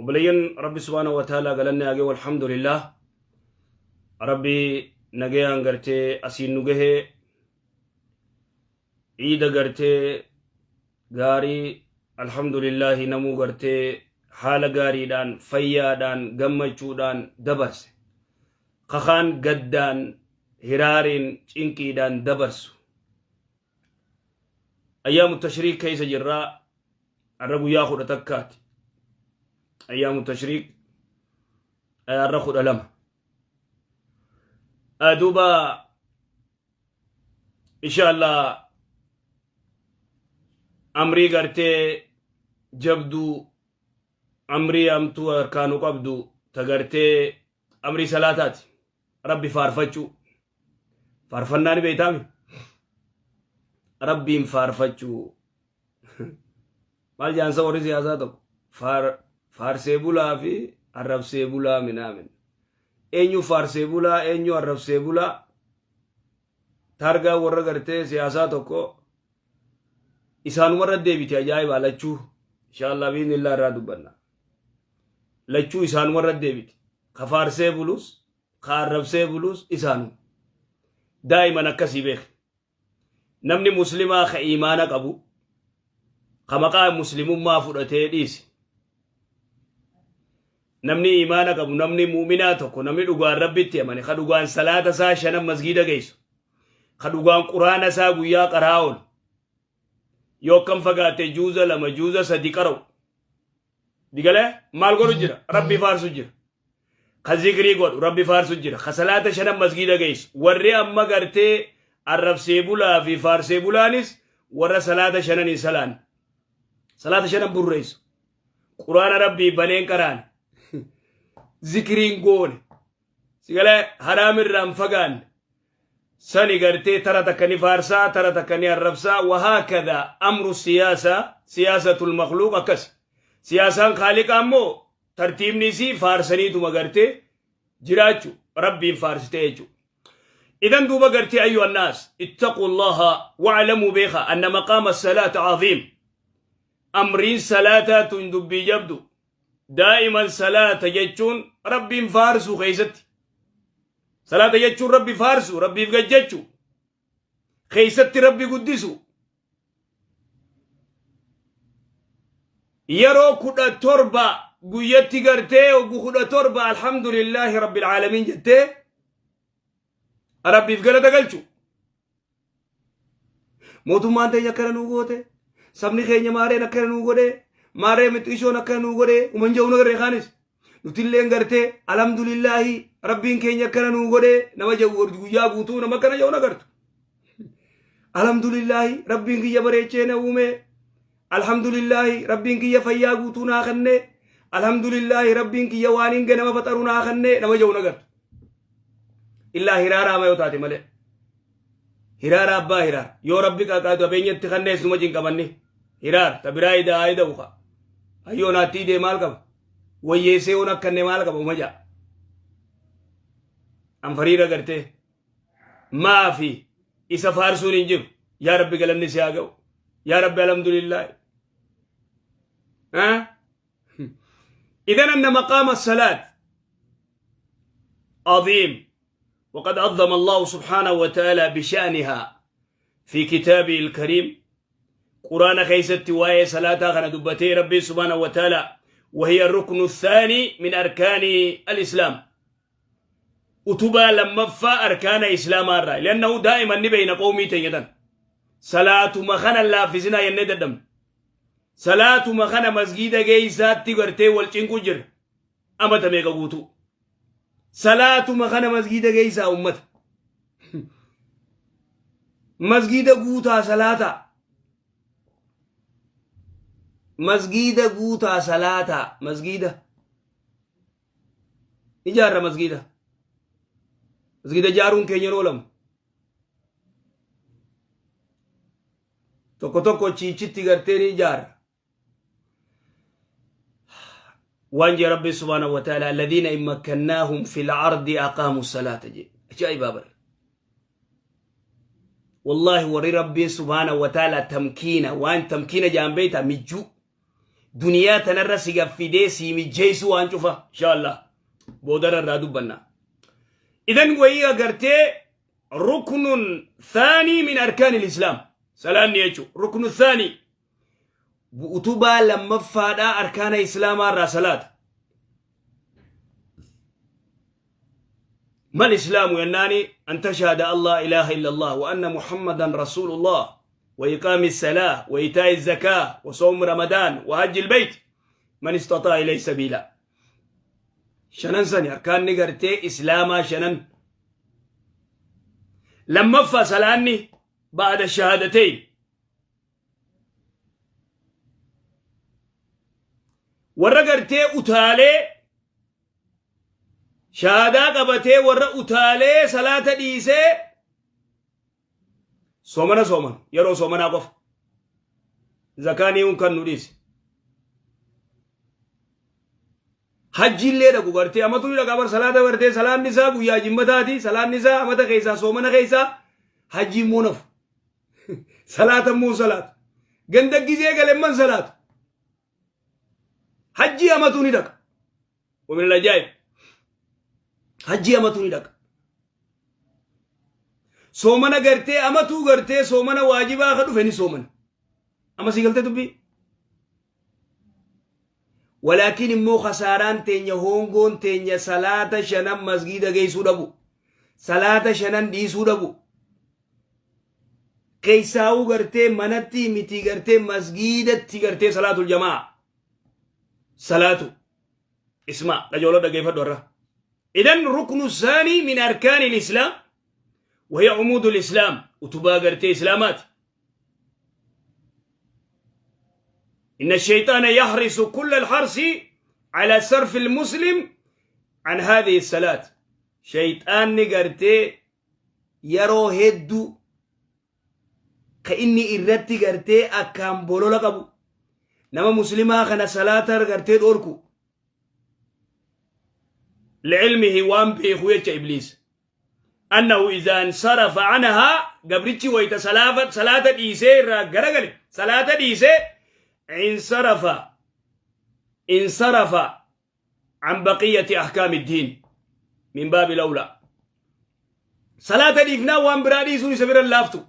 Obboleeyyan Rabbi subhaanahu wa ta'ala galanni haa gahu, alhamdulillah. Rabbi nagayaan gartee asiin nu gahee, iida gartee gaarii, alhamdulillahi, namuu gartee haala gaariidhaan, fayyaadhaan, gammachuudhaan dabarse. Kakaan gaddaan, hiraariin, cinqiidhaan dabarsu. Ayyaamu tashriik keessa jirraa. Har'a guyyaa 11ti. Ayyaamu tashriik har'a 12. Duuba inshallah amrii gartee jabduu, amrii hamtuu harkaanu qabdu, ta gartee amrii salaataati. Rabbi faarfachuu. Faarfannaa ni beektaami? Rabbiin faarfachuu. Maal jaansa warri siyaasaa tokko? Faarsee bulaa fi arrabsee bulaa minaamin. Eenyu faarsee bulaa, eenyu arrabsee bulaa? Taargaa warra gartee siyaasaa tokko isaanumarra deebite. Ajaa'ibaa lachuu. Inshaallah biiznillah irraa dubbanna. Lachuu isaanumarra deebite. Ka faarsee bulus, ka arrabsee bulus isaanuma. Daa'iman akkasii beeki. Namni muslimaa ka iimaana qabu, ka maqaa muslimummaa fudhatee dhiise. Namni iimaana qabu, namni mu'minaa tokko, namni dhugaan Rabbitti amane, ka dhugaan salaata isaa shanan masgiida geessu, ka dhugaan quraana isaa guyyaa qaraa oolu, yoo akkam fagaatte juuza 2, juuza 3 qara'u. Digalee maal godhu jira? Rabbi faarsu jira. Ka zikrii godhu Rabbi faarsu jira. Ka salaata shanan masgiida geessu. Warri amma gartee arrabsee bulaa fi faarsee bulaanis warra salaata shanan hin salaanne. Salaata shanan burreessu. Quraana Rabbii baneen qaraane. Zikriin goone. Sigalee haraam irraa hin fagaanne. Sani gartee tara takka ni faarsaa, tara takka ni arrabsaa. Wahaakadha amru siyaasa, siyaasatul makluuq akkas. Siyaasaan kaaliqaa immoo tartiibni isii faarsaniituma gartee jiraachu, Rabbiin faarsitee jechuudha. Idan duuba gartee, ayyuha annaas, ittaqu Allaha wa'lamuu, beeka, anna maqaama salaata aziim. Amriin salaataa tun dubbii jabdu. Daa'iman salaata jechuun Rabbiin faarsuu keessatti. Salaata jechuun Rabbi faarsu, Rabbiif gajjachu. Keessatti Rabbi guddisu. Yeroo 17 guyyatti gartee oggu 17 alhamdulillaahi rabbil aalamiin jettee Rabbiif galata galchu. Mootummaan teenya akkana nuu goote, sabni keenya maareen akkana nuu godhe, maaree mixishoon akkana nuu godhe, uman jedhu nagarree kaanis. Nutilleen gartee alhamdulillaahi Rabbiin keenya akkana nuu godhe nama jedhu, guyyaa guutuu nama akkana jedhu nagartu. Alhamdulillaahi, Rabbiin kiyya bareechee na uume. Alhamdulillaahi, Rabbiin kiyya fayyaa guutuu naa kenne. Alhamdulillaahi, Rabbiin kiyya waan hin ganama faxaru naa kenne nama jedhu nagartu. Illaa hiraara ama yoo taate malee. Hiraara abbaa hiraar. Yoo Rabbi qaqaatu qabeenyatti kannees numa cinqamanni. Hiraar ta biraa idaa ida'u ka. Hayyoo naatti idee maal qaba? Wayyeessee yoon akkanne maal qaba uma ja'a. Anfariira gartee. Maafi isa faarsuun hin jiru. Yaa Rabbi, galanni si haa ga'u. Yaa Rabbi, alhamdulillaahi. إذن أن مقام الصلاة عظيم، وقد عظم الله سبحانه وتعالى بشأنها في كتابه الكريم. قرآن keessatti waa'ee صلاة kana dubbatee ربي سبحانه وتعالى: وهي الركن الثاني من أركان الإسلام. Utubaa lammaffaa arkaana islaamaa irraa. لأنه دائما ni beeyna, qawmii teenya salaatuma kana laaffisinaa jennee dadhabne. Salaatuma kana masgiida geeysaatti gartee wal cinqu jira amata meeqa guutuu. Salaatuma kana masgiida geeysaa, ummata masgiida guutaa salaataa, masgiida guutaa salaataa. Masgiida ijaarra, masgiida masgiida ijaaruun keenya oolamu. Tokko tokko chiichitti gartee ni ijaarra. Waan jee Rabbi subhaanahu wa ta'ala: الذين إن مكناهم في الأرض أقاموا الصلاة jee. Ajaa'ibaa bar. Wallahi, warri Rabbiin subhaanahu wa ta'ala tamkiina, waan tamkiina jaan beeyta, mijjuu Duniyaa tanarra si gaffidee sii mijjeessu waan cufa insha Allah boodarra irraa dubbanna. Idan wayii agartee ركن ثاني من أركان الإسلام salaanni jechuun ركن ثاني, utubaa lammaffaadhaa arkaana islaamaa irraa salaata. ما الإسلام يناني أن تشهد أن لا إله إلا الله وأن محمدا رسول الله وإقام الصلاة وإيتاء الزكاة وصوم رمضان وحج البيت من استطاع إليه سبيلا. Shanan sani arkaanni gartee islaamaa shanan. Lammaffaa salaanni بعد الشهادتين. Warra gartee utaalee shahaadaa qabatee, warra utaalee salaata dhiisee soomana sooman, yeroo soomanaa qofa zakaanii hun kan nu dhiise, hajjiillee dhaqu gartee amatu dhaqa bar. Salaata gartee salaanni isaa guyyaa jimmataati, salaanni isaa amata keessaa soomana keessaa, hajji immoo nafu, salaata immoo salaatu ganda gizee galemman salaatu, hajji amatu ni dhaqa. ومن العجائب hajji amatu ni dhaqa, soomana gartee amatuu gartee soomana waajibaa ka dhufe ni soomana. Amma si galtee dubbii? Walaakin immoo kasaaraan teenya, hongoon teenya, salaata shanan masgiida geessuu dhabu, salaata shanan dhiisuu dhabu. Keessaa'uu gartee manatti miti, gartee masgiidatti gartee salaatul jamaa salaatu. اسمع, dhajoolo dhageeffadhu har'a. إذن ركن الثاني من أركان الإسلام وهي عمود الإسلام, utubaa gartee islaamaati. إن الشيطان يحرص كل الحرص على صرف المسلم عن هذه الصلاة. شيطان gartee yeroo hedduu ka inni irratti gartee akkaan bolola qabu nama muslimaa kana salaata gartee dhorku. لعلمه waan beeku jecha ibliis أنه إذا انصرف عنها, gabrichi wayta salaata dhiisee irraa garagale, salaata dhiisee, انصرف عن بقية أحكام الدين من باب الأولى. Salaata dhiifnaa waan biraa dhiisuun isa bira laaftu.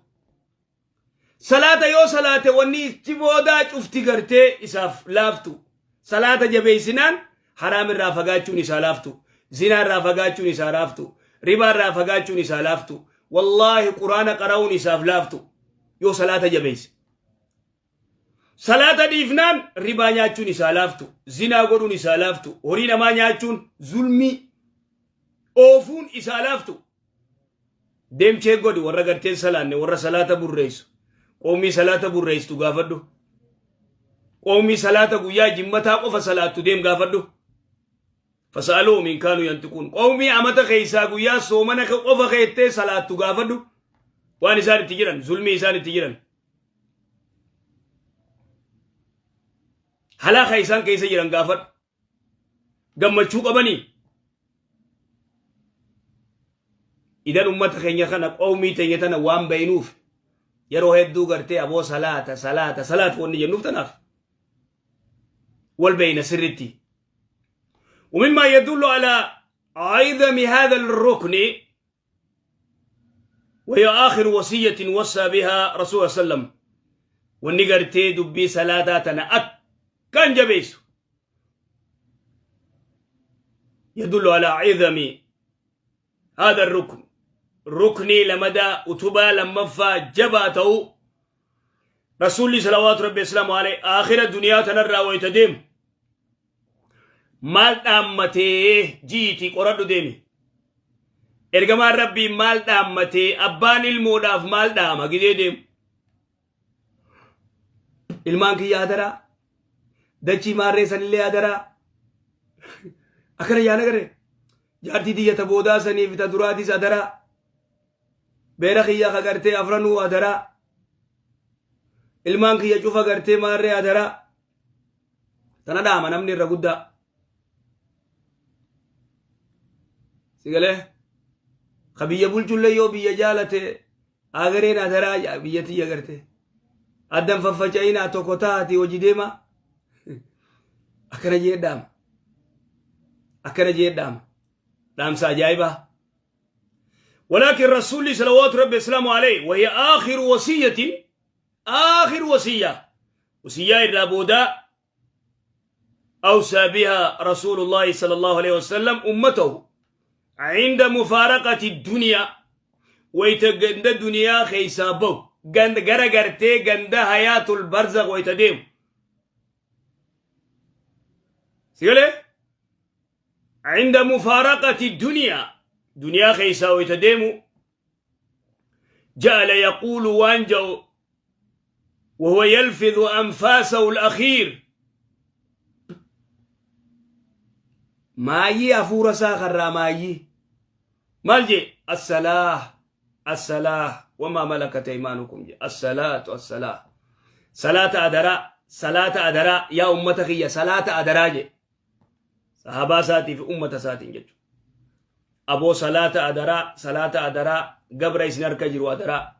Salaata yoo salaate wanni ichi boodaa cufti gartee isaaf laaftu. Salaata jabeessinaan haraam irraa fagaachuun isaa laaftu, zinaa irraa fagaachuun isaa laaftu, ribaa irraa fagaachuun isaa laaftu, wallaahi quraana qara'uun isaaf laaftu yoo salaata jabeesse. Salaata dhiifnaan ribaa nyaachuun isaa laaftu, zinaa godhuun isaa laaftu, horii namaa nyaachuun, zulmii oofuun isaa laaftu. Deemchee godhi, warra garteen salaanne, warra salaata burreessu, qoomii salaata burreessitu gaafadhu. Qoomii salaata guyyaa jimmataa qofa salaattu deem gaafadhu. فاسألوهم إن كانوا ينطقون. Qoomii amata keessaa guyyaa soomana qofa keettee salaattu gaafadhu, waan isaan itti jiran, zulmii isaan itti jiran, halaaka isaan keessa jiran gaafadhu. Gammachuu qabanii? Idan ummata keenya kana, qoomii teenya tana waan baynuuf yeroo hedduu gartee aboo salaata, salaata, salaata wanni jennuuf tanaaf wal bayna sirritti. ومما يدل على عظم هذا الركن وهي آخر وصية وصى بها رسول الله صلى الله عليه وسلم. Wanni gartee dubbii salaataa tana akkan jabeessu, يدل على عظم هذا الركن, ruknii lamadaa, utubaa lammaffaa jabaa ta'uu, rasuulli صلوات ربي وسلامه عليه aakhira duniyaa tanarraa wayta deemu maal dhaammatee jiiti? Qoradhu deemi. Ergamaan rabbii maal dhaammatee? Abbaan ilmoodhaaf maal dhaama gidee deemu? Ilmaan kiyya adaraa, dachii maarree sanillee adaraa, akkana yaana gare, jaartii tiyya ta boodaa saniif ta duraatis adaraa, beera kiyya ka gartee afranuu adaraa, ilmaan kiyya cufa gartee maarree adaraa. Tana dhaama namni irra guddaa. Sigalee ka biyya bulchullee yoo biyya jaalate agareen adaraa, biyya tiyya garte addan faffaca'inaa, tokko taati hojii deema. Akkana jee dhaama. Akkana jee dhaama. Dhaamsa ajaa'ibaa. ولكن رسولي صلوات ربي وسلامه عليه، وهي آخر وصية، آخر وصية، وصية الرابودا أوصى بها رسول الله صلى الله عليه وسلم أمته عند مفارقة الدنيا. ويتجند الدنيا خيسابو جند جرجرتي جند حياة البرزخ ويتديم سيقولي عند مفارقة الدنيا، دنيا خيسا ويتديم، جعل يقول وانجو وهو يلفظ أنفاسه الأخير. مايي أفور ساخر مايي مالجي الصلاة الصلاة وما ملكت أيمانكم. الصلاة الصلاة، صلاة أدراء، صلاة أدراء يا أمتك، يا صلاة أدراء صحابة ساتي في أمة ساتي جد أبو صلاة أدراء، صلاة أدراء قبر إسنار كجر أدراء.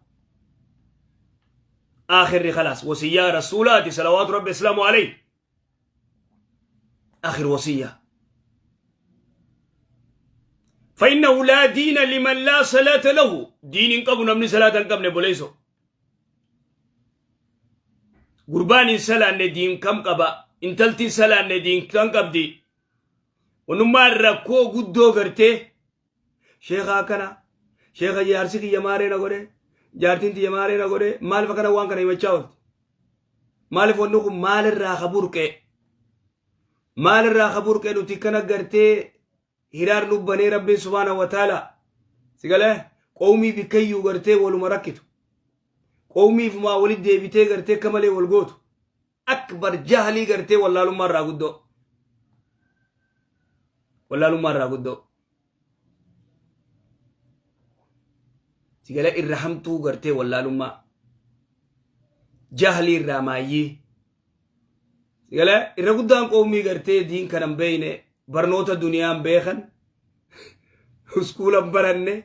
آخر خلاص وصية رسولاتي صلوات ربي السلام عليه، آخر وصية. فإنه لا دين لمن لا صلاة له. دين قبل من صلاة قبل بوليسو قربان صلاة دين كم قبا انتلتي صلاة دين كم قبدي ونما ركو قدو قرتي شيخا كنا شيخا جارسي يماري نغوري جارتين يماري نغوري مال فكنا وان كنا يمچاول مال فونكو مال الراخبورك مال الراخبورك نتي كنا قرتي هرار نبني ربي سبحانه وتعالى سيقاله قومي بكيو قرتي ولو مركتو قومي فما ولد ديبتي قرتي كمالي والقوت أكبر جهلي قرتي والله لما راقدو والله لما راقدو سيقاله إرحمتو قرتي والله لما جهلي الرمايي سيقاله إرقدان قومي قرتي دين كنم بينه برنوتا دنيا بيخن اسكولا برنه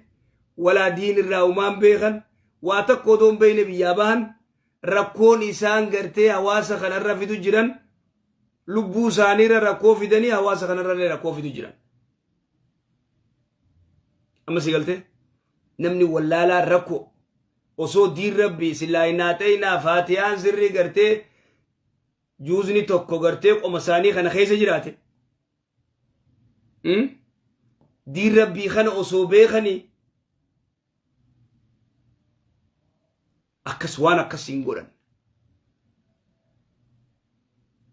ولا دين الراومان بيخن واتقودون بين بيابان ركون إسان قرتي هواسا خنرى في دجران لبو سانيرا ركو في دني هواسا خنرى ركو في دجران. أما سيقلتي نمني ولا لا ركو وصو دين ربي سلايناتينا فاتيان سري قرتي جوزني توكو قرتي ومساني خنا خيس جراتي دين ربي خنا أصو بيخني أكس وانا كسين قرن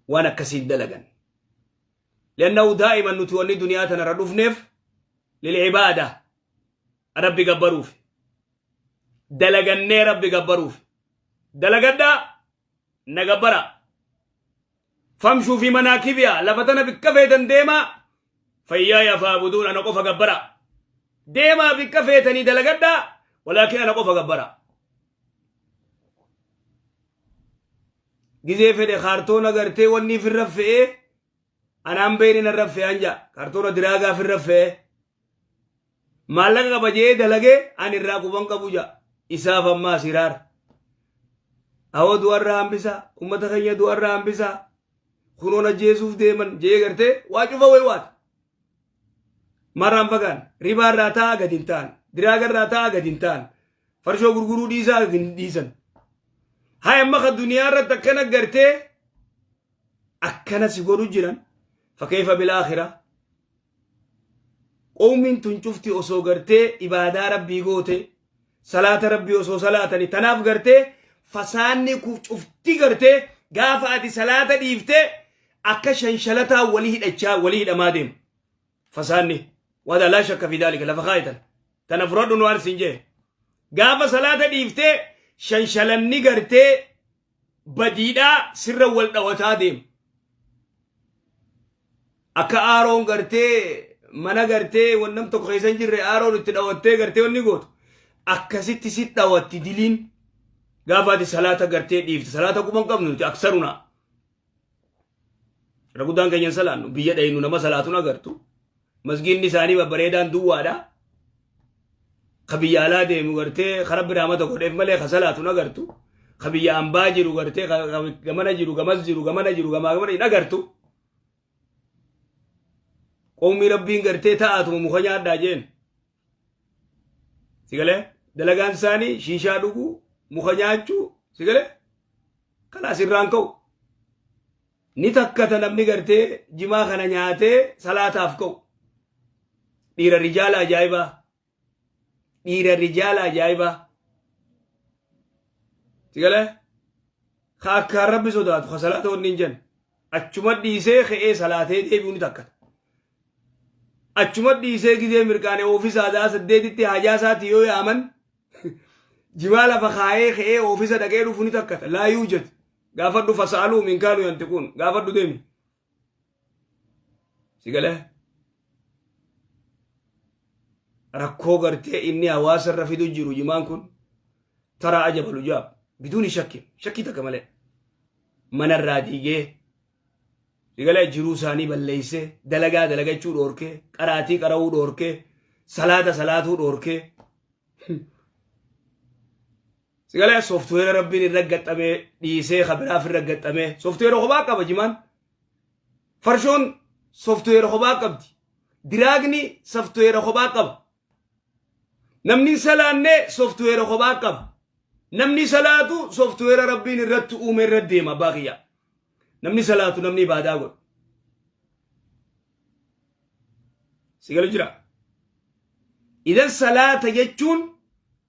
وانا كسين دلقن لأنه دائما نتواني دنياتنا ردوف نف للعبادة ربي قبروف دلقن ربي قبروف دلقن دا نقبرا فامشوا في مناكبها لفتنا بكفيتا ديما فإياي فاعبدون أنا قف قبرا ديما بكفيتني دلقن ولكن أنا قف قبرا جزء في خارتونا قرتي وني في الرفع أنا أم بيننا الرفع أنجا خارتونا دراجة في الرفع مالك بجي دلقة أن الراكوبان كبوجا إساف ما سرار أو دوار رام بيسا أمة خيّة دوار رام بيسا خلونا جيسوف ديمن جي قرتي واجوفا ويوات مرام فكان ربا راتا قدنتان دراجة راتا قدنتان فرشو غرغرو ديسا ديسن هاي أما الدنيا رتكنا قرتي أكنا سيقولوا جيران فكيف بالآخرة قوم تنشفتي أسو قرتي إبادة ربي قوتي صلاة ربي أسو صلاة تناف قرتي فساني كفتي قرتي قافة صلاة ديفتي أكشن شلتا وليه الأجا وليه الأمادم فساني وهذا لا شك في ذلك لفخايتا تنفرد نوار سنجي قافة صلاة ديفتي شنشلني قرتي بديدا سر والدوتا ديم أكا آرون قرتي منا قرتي ونم تقخيسان جري آرون اتدوتي قرتي ونقوت أكا ست ست دوتي دلين قافة صلاة قرتي ديفت صلاة قمان قبنو أكثرنا رقودان كنين سلانو بيا دينو نما صلاتنا قرتو مسجين نساني ببريدان دوادا خبيالا ديمو قرتي خرب رحمته قريف ملي خسلاتو نغرتو خبيا أمبا جيرو قرتي غمنا جيرو غمز جيرو غمنا جيرو غما غمنا نغرتو Qawmii Rabbiin gartee ta'aatuma muka nyaadhaa jeen. Sigalee dalagaan isaanii shiishaa dhuguu, muka nyaachuu, sigalee kalaas irraan ka'u. Ni takkata namni gartee jimaa kana nyaatee salaataaf ka'u. Dhiira rijaala ajaa'ibaa. Dhiira rijaala ajaa'ibaa. Sigalee ka akkaan Rabbi sodaatu ka salaata wanni hin jenne. Achuma dhiisee ka'ee salaatee deebi'uu ni takkata. Achuma dhiisee gizee mirqaane oofisa sa'a 8tti hajaa isaatti yoo yaaman jimaa lafa kaayee ka'ee oofisa dhaqee dhufu ni takkata. Laa yuujad. Gaafadhu fasa'aluu min kaanu yantiquun. Gaafadhu deemi. Si galee? Rakkoo gartee inni hawaasa irra fidu jiru jimaan kun taraa ajabalu jaab biduuni shakki shakkii takka malee mana irraa diigee si galee jiruu isaanii balleessee dalagaa dalagachuu dhoorkee qaraatii qara'uu dhoorkee salaata salaatuu dhoorkee si galee sooftuweera rabbiin irra gaxxamee dhiisee kabiraaf irra gaxxamee sooftuweera kophaa qaba jimaan. Farshoon softweera kophaa qabdi. Diraagni softweera kophaa qaba. Namni hin salaanne softweera kophaa qaba. Namni salaatu softweera Rabbiin irratti uume irra deema abbaa kiyya. Namni salaatu namni ibaadaa godhu. Si galu jira. Idan salaata jechuun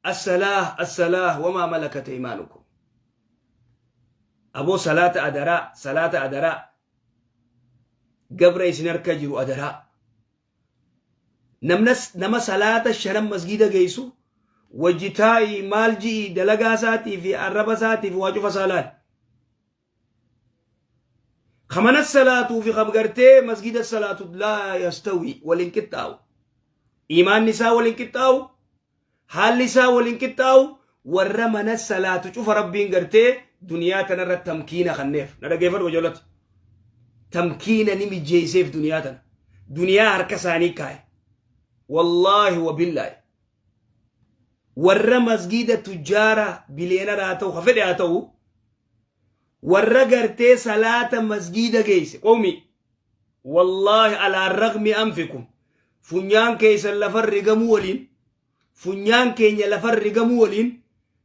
assalaah assalaah wamaa malakat aymaanukum. Aboo salaata adaraa salaata adaraa gabra isin harka jiru adaraa. Namnas nama salaata shanan masgiida geessu wajji taa'ii maal ji'i dalagaa isaatii fi arraba isaatii fi waa cufa isaa laali. Kamana salaatuu fi kam gartee masgiida salaatu laa yastawi waliin qixxaawu. Imaanni isaa waliin qixxaawu. Haalli isaa waliin qixxaawu warra mana salaatu cufa rabbiin gartee duniyaa tanarra tamkiina kanneef. Na dhaggeeffadhu ijoollotti. Tamkiina ni mijeesseef duniyaa tana. Duniyaa harka isaanii kaaye. Wallaahi wa billaahi. Warra masgiida tujjaara biliyeenara haa ta'u ka fedhe haa ta'u warra gartee salaata masgiida geesse qawmi wallaahi alaa ragmi anfikum funyaan keessan lafan rigamuu waliin funyaan keenya lafan rigamuu waliin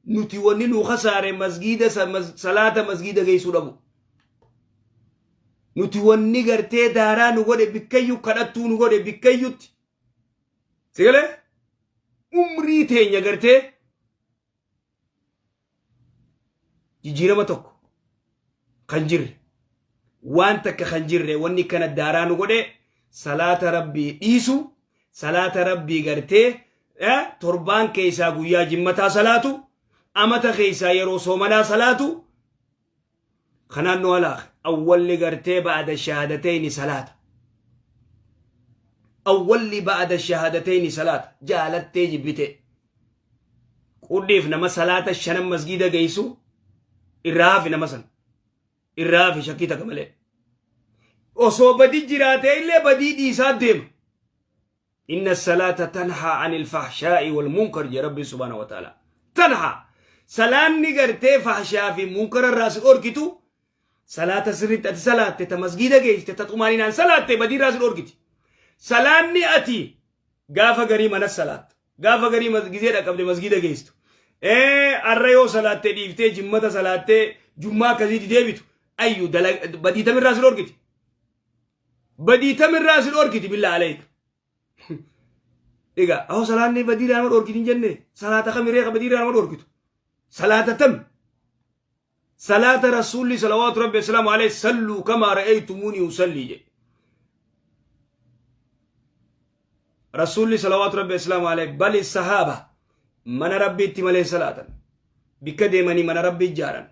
nuti wanni nu kasaare masgiida salaata masgiida geessuu dhabu nuti wanni gartee daaraa nu godhe bikkayyu kadhattuu nu godhe bikkayyutti sigalee umrii teenya gartee jijjiirama tokko kan jirre waan takka kan jirre wanni kana daaraa nu godhe salaata rabbii dhiisu salaata rabbii gartee torbaan keessaa guyyaa jimmataa salaatu amata keessaa yeroo soomanaa salaatu kanaan nu halaaq awwalli gartee ba'ada shahaadatayni salaata awwalli ba'ada shahaadatayni salaata jaalattee jibbite qudhiif nama salaata shanan masgiida geessu irraa hafi nama san irraa hafi shakkii takka malee osoo badii jiraatee illee badii dhiisaa deema inna salaata tanhaa anil fahshaa'i wal munkar jee rabbiin subhaana wa ta'ala tanhaa salaanni gartee fahshaa fi munkara irraa si dhorkitu salaata sirriitti ati salaatte ta masgiida geessite ta xumaaninaan salaatte badii irraa si dhorkiti salaanni ati gaafa garii mana salaatta gaafa garii gizee dhaqabde masgiida geessitu arra yoo salaatte dhiiftee jimmata salaattee jummaa akkasiitti deebitu ayyu badii tamirraa si dhorkiti badii tamirraa si dhorkiti billaa aleeka egaa ahoo salaanni badii irraa nama dhorkiti hin jenne salaata kamiree ka badii irraa nama dhorkitu salaata tam salaata rasuulli salawaatu rabbi wasalaamu alayhi salluu kamaa ra'aytumuuni usallii jedhe rasuulli salawaatu rabbi wasalaamu alayhi bali sahaaba mana rabbiitti malee salaatan bikka deemanii mana rabbii ijaaran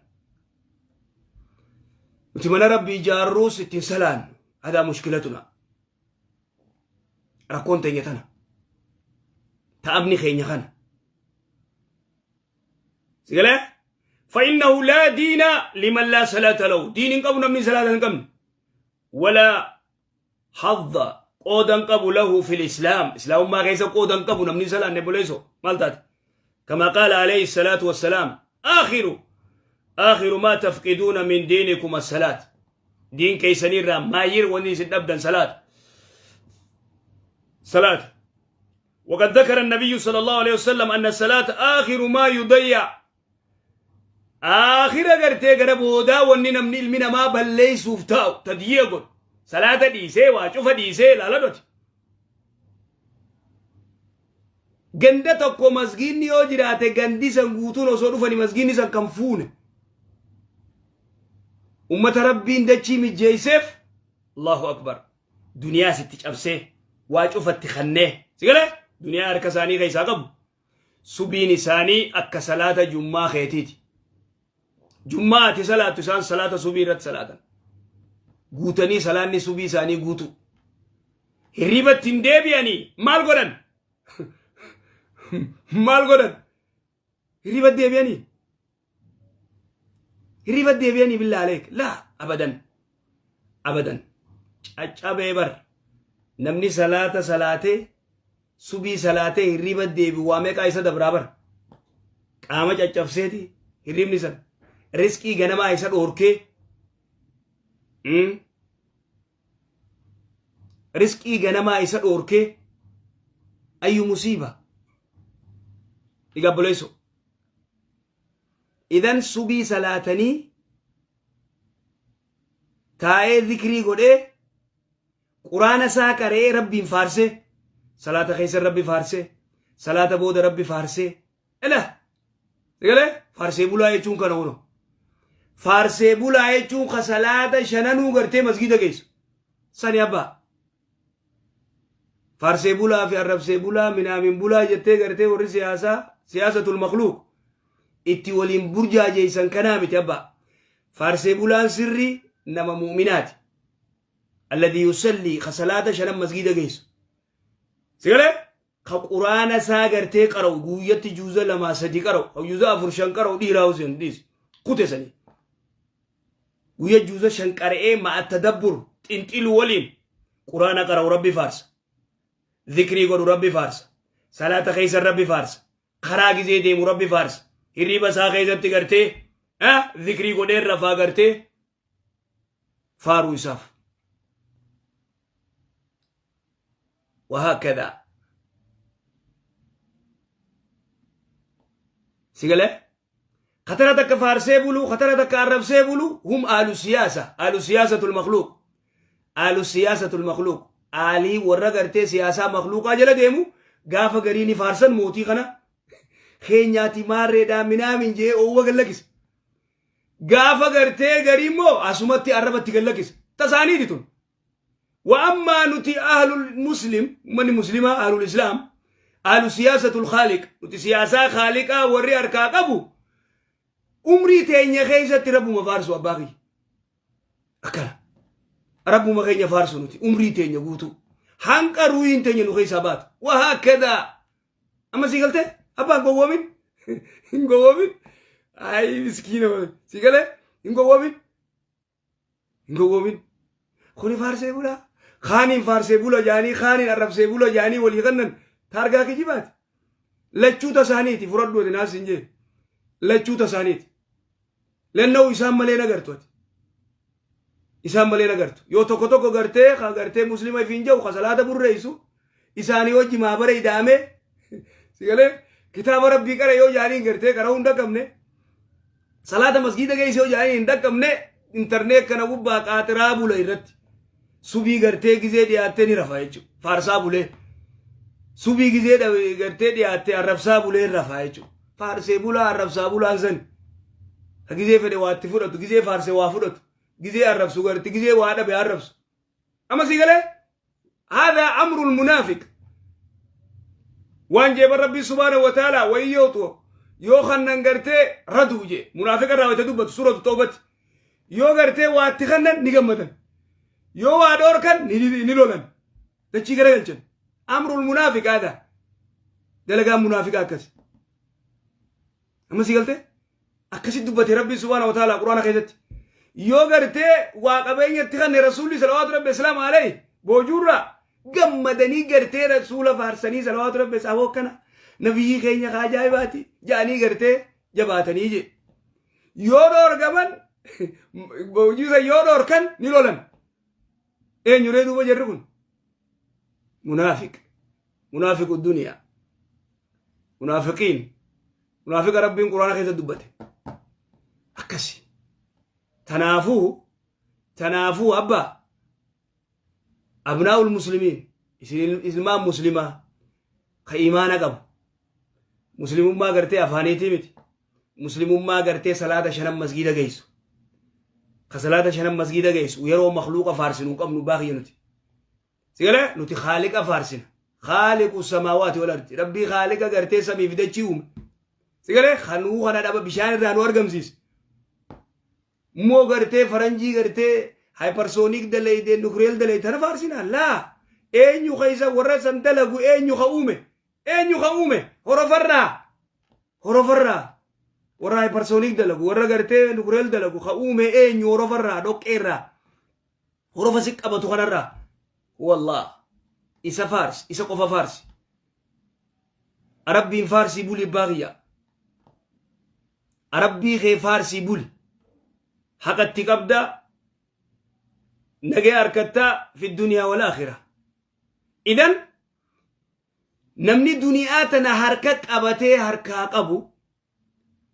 nuti mana rabbii ijaarruus ittiin salaan hadaa mushkilatuna rakkoon teenya tana ta'abni keenya kana sigalee فإنه لا دين لمن لا صلاة له دين قبل من صلاة قبل ولا حظ قودا قبل له في الإسلام إسلام ما كيس قودا قبل من صلاة نبوليسو مالتات كما قال عليه الصلاة والسلام آخر ما تفقدون من دينكم الصلاة دين كيسنير ما ير وني سنبدا صلاة Salaata. وقد ذكر النبي صلى الله عليه وسلم أن الصلاة آخر ما يضيع، آخر gartee gara boodaa wanni namni ilmi namaa balleessuuf taa'u tadyiya godhu salaata dhiisee waa cufa dhiisee ilaala dhoti. Ganda tokko masgiinni yoo jiraate gandi san guutuun osoo dhufani masgiinni san kan fuune. Ummata Rabbiin dachii mijjeesseef, Allahu Akbar, duniyaas itti cabsee waa cufatti kannee si galee duniyaa harka isaanii keessaa qabu. Subiin isaanii akka salaata jummaa keetiiti. Jummaa ati salaattu isaan salaata subii irratti salaatan. Guutanii salaanni subii isaanii guutu. Hirribatti hin deebi'anii maal godhan? Maal godhan? Hirriba deebi'anii? Hirriba deebi'anii billaa aleek? Laa, abadan. Abadan. Caccabee bar. Namni salaata salaatee subii salaatee hirriba deebi'u waa meeqaa isa dabraa bar. Qaama caccabseeti hirribni san. Riskii ganamaa isa dhoorkee. Riskii ganamaa isa dhoorkee ayyu musiiba. Egaa obboleessoo. Idan subii salaatanii taa'ee zikrii godhee quraana isaa qara'ee Rabbiin faarsee, salaata keessa Rabbi faarsee, salaata booda Rabbi faarsee, ela galee faarsee bulaa jechuun kana huno. Faarsee bulaa jechuun ka salaata shananuu gartee masgiida geessu sani abbaa. Faarsee bulaa fi arrabsee bulaa minaamin bulaa jettee gartee warri siyaasaa siyaasatul makluuq itti waliin burjaajeessan kanaa miti abbaa. Faarsee bulaan sirrii nama mu'minaati. Alladii yusallii, ka salaata shanan masgiida geessu. Si galee? Ka quraana isaa gartee qara'u guyyatti juuza lamaa sadi qara'u, ka juuza afur shan qara'u dhiiraa huseen dhiis kute sanii. Guyya juuza shan qara'ee ma'a tadabbur xinxilu waliin quraana qara'u Rabbi faarsa. Zikrii godhu Rabbi faarsa. Salaata keessa Rabbi faarsa. Karaa gizee deemu Rabbi faarsa. Hirriba isaa keessatti gartee zikrii godhee rafaa gartee faaruu isaaf. Wahaakadaa. Si galee? Katara takka faarsee bulu, katara takka arrabsee bulu, hum aalu siyaasa, aalu siyaasatul makluuq. Aalu siyaasatul makluuq. Aalii warra gartee siyaasaa makluuqaa jala deemu gaafa garii ni faarsan mootii kana. Keenyaati maarreedhaa minaamin jee oowwa gallakisa. Gaafa gartee garii immoo asumatti arrabatti gallakisa. Tasaaniiti tun. Wa ammaa nuti ahlul muslim, ummanni muslimaa ahlul islaam, ahlu siyaasatul khaaliq, nuti siyaasaa khaaliqaa warri harkaa qabu umrii teenya keessatti Rabbuma faarsu abbaa kiyya. Akkana. Rabbuma keenya faarsu nuti umrii teenya guutuu. Hanqa ruuyiin teenya nu keessaa baatu. Wa haakadaa. Amma sii galtee? Abbaa hin gowwoomin. Hin gowwoomin. Ayi miskiina. Sii galee? Hin gowwoomin. Hin gowwoomin. Kuni faarsee bulaa. Kaaniin faarsee bula jaanii kaaniin arrabsee bula jaanii walii kannan taargaa kijibaati. Lachuu tasaaniiti fudhadhu ati naas hin jee. Lachuu tasaaniiti. Lenna'u isaan malee nagartu ati. Isaan malee nagartu. Yoo tokko tokko gartee ka gartee muslima ifiin jedhu ka salaata burreessu isaanii wajji maabara ida'amee si galee kitaaba Rabbii qara yoo jaaniin gartee qara'uu hin dhaqqabne, salaata masgiida geesse yoo jaaniin hin dhaqqabne, intarneet kana gubbaa qaaxiraa bula irratti subii gartee gizee dhiyaattee ni rafa jechuudha. Faarsaa bulee subii gizee gartee dhiyaattee arrabsaa bulee rafa jechuudha. Faarsee bulaa arrabsaa bulaan sani ka gizee fedhe waa itti fudhatu, gizee faarsee waa fudhatu, gizee arrabsu garte gizee waa dhabe arrabsu. Amma si galee? Haadha amrul munaafiq. Waan jeeban Rabbii subhaanahu wa ta'ala wayii yootu yoo kannan gartee raduu jee munaafiqa irraa wayita dubbatu suuratu toobatti yoo gartee waa itti kannan ni gammadan, yoo waa dhoorkan ni lolan, dachii garagalchan. Amrul munaafiq haadha dalagaan munaafiqa akkasi. Amma si galtee? Akkasi dubbate Rabbiin subhaanahu wa ta'ala Quraana keessatti. Yoo gartee waa qabeenya itti kanne Rasuulli salawaatu Rabbi islaam alayhi boojuurraa gammadanii gartee Rasuula faarsanii salawaatu Rabbi isaaf akkana nabiyyii keenya ka ajaa'ibaati ja'anii gartee jabaatanii jedhe. Yoo dhoorgaman boojuusa yoo dhoorkan ni lolan. Eenyu ree duuba jarri kun? Munaafiq. Munaafiqu duniyaa. Munaafiqiin. Munaafiqa Rabbiin Quraana keessa dubbate. Akkasi. Tanaafuu abbaa abnaa'ul muslimiin, isin ilmaan muslimaa ka imaana qabu, muslimummaa gartee afaaniitii miti, muslimummaa gartee salaata shanan masgiida geessu, ka salaata shanan masgiida geessu. Yeroo makluuqa faarsinu hin qabnu baakiyya. Nuti sigalee nuti khaaliqa faarsina, khaaliqu samaawaati wal ardi, Rabbii khaaliqa gartee samii fi dachii uume. Sigalee kanuu kana dhaba bishaan irraa nu argamsiise immoo gartee faranjii gartee hypersonic dalayde, nuclear dalayde tana faarsina laa. Eenyu keessa warra san dalagu? Eenyu ka uume? Eenyu ka uume? Horofarraa, horofarraa warra hypersonic dalagu, warra gartee nuclear dalagu ka uume eenyu? Horofarraa, dhoqqeerraa, horofa si qabatu kanarraa. Wallah, isa faarsi, isa qofa faarsi. Rabbiin faarsii buli baaqiyya. Rabbii kee faarsii buli, haqatti qabda, nagee harkattaa fi duniyaa wal aakhira. Idan namni duniyaa tana harka qabatee harkaa qabu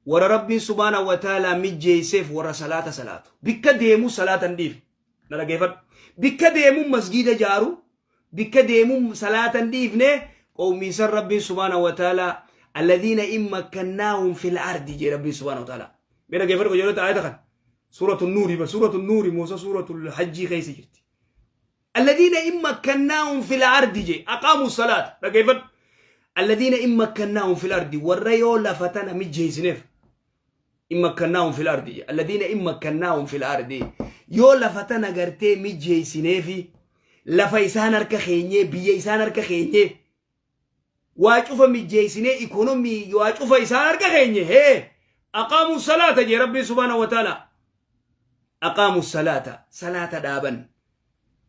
warra Rabbiin subhaanahu wa ta'aalaa mijjeesseef, warra salaata salaatu, bikka deemuu salaata hin dhiifne. Na dhageeffadhu, bikka deemuu masgiida jaaru, bikka deemuu salaata hin dhiifne, qawmiisan Rabbiin subhaanahu wa ta'aalaa alladhiina in makkannaahum fil ardi jee Rabbiin subhaanahu wa ta'aalaa. Mee dhageeffadhu qajeelota ayata kana, Suuratu Nuuri ba, Suuratu Nuuri moosa Suuratu Hajjii keessa jirti. Alladhiina in makkannaahum fil ardi jee aqaamu salaata. Dhageeffadhu, alladhiina in makkannaahum fil ardi, warra yoo lafa tana mijjeessineef. In makkannaahum fil ardi jee, alladhiina in makkannaahum fil ardi, yoo lafa tana gartee mijjeessineefi, lafa isaan harka keenyee, biyya isaan harka keenyee, waa cufa mijjeessinee, ikonomii waa cufa isaan harka keenye, hee, aqaamu salaata jee Rabbiin subhaanahu wa ta'ala. Aqaamu salaata, salaata dhaaban.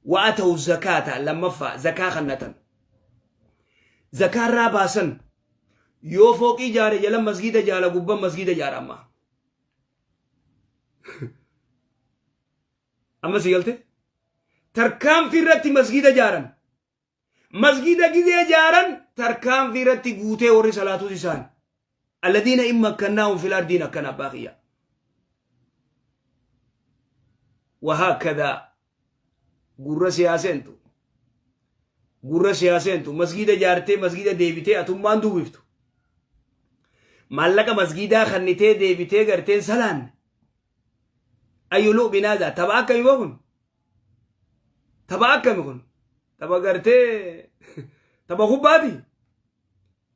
Wa atawu zakaata, lammaffaa zakaa kannatan, zakaarraa baasan. Yoo fooqii jaare jala masgiida jaala, gubban masgiida jaara. Amma si galte? Tarkaanfii irratti masgiida jaaran. Masgiida gizee jaaran tarkaanfii irratti guutee warri salaatus isaan. Alladhiina in makkannaahum fil ardiin akkana abbaa kiyya. Wahaakadaa gurra siyaaseentu, gurra siyaaseentu, masgiida jaartee masgiida deebitee atummaan duwwiftu. Maallaqa masgiidaa kannitee deebitee garteen salaanne. Ayyu lu'binaadaa tapha akkamii boo kun? Tapha akkami kun? Tapha gartee tapha kubbaati.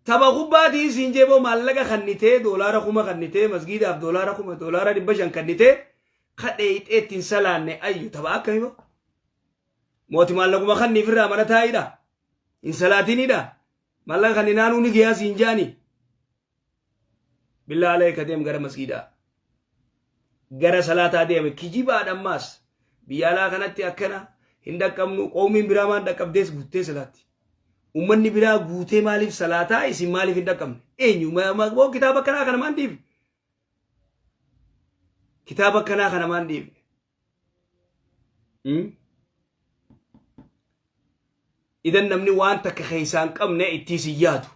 Tapha kubbaatii siin jeeboo maallaqa kannitee, $10,000 kannitee masgiidaaf, $1000, $500 kannitee kadheeyxee ittiin salaanne, ayyu tapha akkamii boo? Mooti maallaquma kanniif irraa mana taa'idha. Hin salaatinidha. Maallaqa kanninaanuu ni geeyaa siin jaani. Billaa alayka, deem gara masgiidaa. Gara salaataa deeme. Kijibaadha ammaas. Biyya alaa kanatti akkana hin dhaqqabnu, qoomiin biraa maan dhaqqabdees guuttee salaatti. Uummanni biraa guutee maaliif salaataa, isin maaliif hin dhaqqabne? Eenyu moo kitaaba akkanaa kana maan dhiifne? Kitaaba akkanaa kana maan dhiifne? Idan namni waan takka keessaa hin qabne ittiis hin yaadu.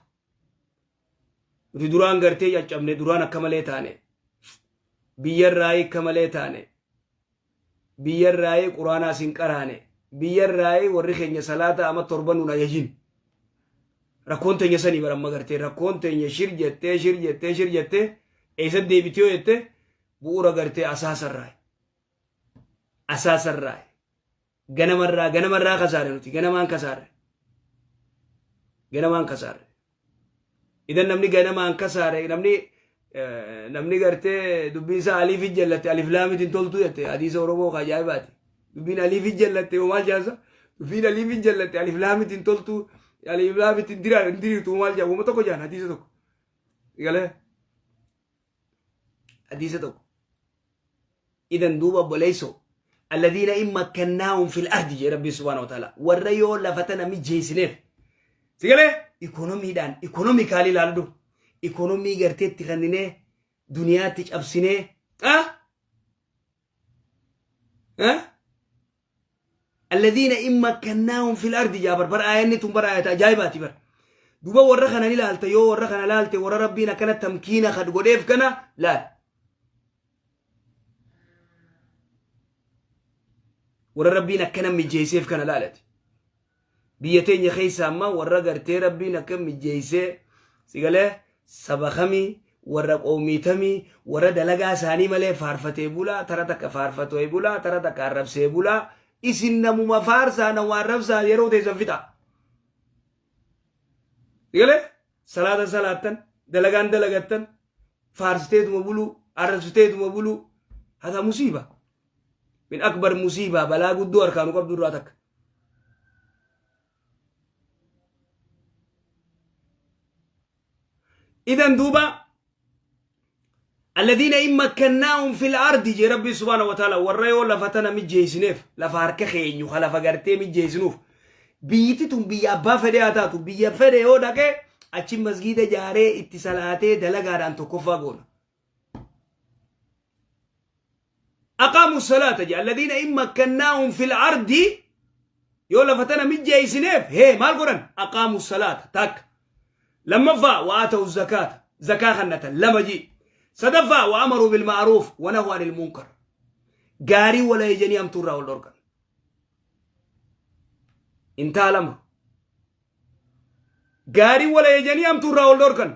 Nuti duraan gartee caccabne, duraan akka malee taane. Biyyarraayii akka malee taane. Biyyarraayii Quraanaas hin qaraane. Biyyarraayii warri keenya salaata ama torba nun ajajin. Rakkoon teenya sanii bara amma gartee rakkoon teenya shir jettee, shir jettee, shir jettee eessa deebitee yoo jette, bu'uura gartee asaasarraa. Asaasarraa. Ganamarraa, ganamarraa kasaare nuti, ganamaan kasaare. Ganamaan kasaare. Idan namni ganamaan kasaare, namni gartee dubbiin isaa aliif jallatte alif laamitiin toltuu jette. Hadiisa Oromoo ka ajaa'ibaati. Dubbiin aliif jallatte maal jaasa? Dubbiin aliif jallatte alif laamitiin toltuu, alif laamitiin hin diriirtu maal jaa? Wama tokko jaan, hadiisa tokko. Galee hadiisa tokko. Idan duuba obboleessoo, alladhiina in makkannaahum fil ardi jee Rabbiin subhaanahu wa ta'ala, warra yoo lafa tana mijeessineef. Si galee ikonomiidhaan, economically ilaallu, ikonomii garteetti kenninee, duniyaatti cabsinee, ah ah alladhiina in makkannaahum fil ardi jaa bar aayanni tun bar aayata ajaa'ibaati bar. Duuba warra kana ni laalta yoo warra kana laalte warra Rabbiin akkana tamkiina kad godheef kana laal. Warra Rabbiin akkana mijeesseef kana laalati. Biyya teenya keessa amma warra gartee Rabbiin akka mijeessee sigalee saba kamii warra qoomii tamii warra dalagaa isaanii malee faarfatee bulaa tara takka faarfatee bulaa tara takka arrabsee bulaa isin namuma faarsaa nama arrabsaa yeroo teessan fixa. Sigalee salaata salaattan dalagaan dalagattan faarsiteetuma buluu arrabsiteetuma buluu hataa musiiba. Min akbar musiibaa balaa guddoo harkaa nu qabdu irraa takka. Idan duuba alladhiina in makkannaahum fil ardi jee rabbi subhaanahu wa ta'ala warra yoo lafa tana mijjeessineef lafa harka keenyu ka lafa gartee mijjeessinuuf biyyiti tun biyya abbaa fedhee haa taatu biyya fedhe yoo dhaqe achi masgiida jaaree itti salaatee dalagaadhaan tokkoffaa goona. Aqaamu salaata jedha alladhiina in makkannaahum fil ardi yoo lafa tana mijjeessineef hee maal godhan aqaamu salaata takka lammaffaa wa aatawu zakaata zakaa kannatan lama ji sadaffaa wa amaruu bil ma'ruuf wa nahu anil munkar gaarii wal ajajanii hamtuu irraa wal dhorkan intaa lama gaarii wal ajajanii hamtuu irraa wal dhorkan.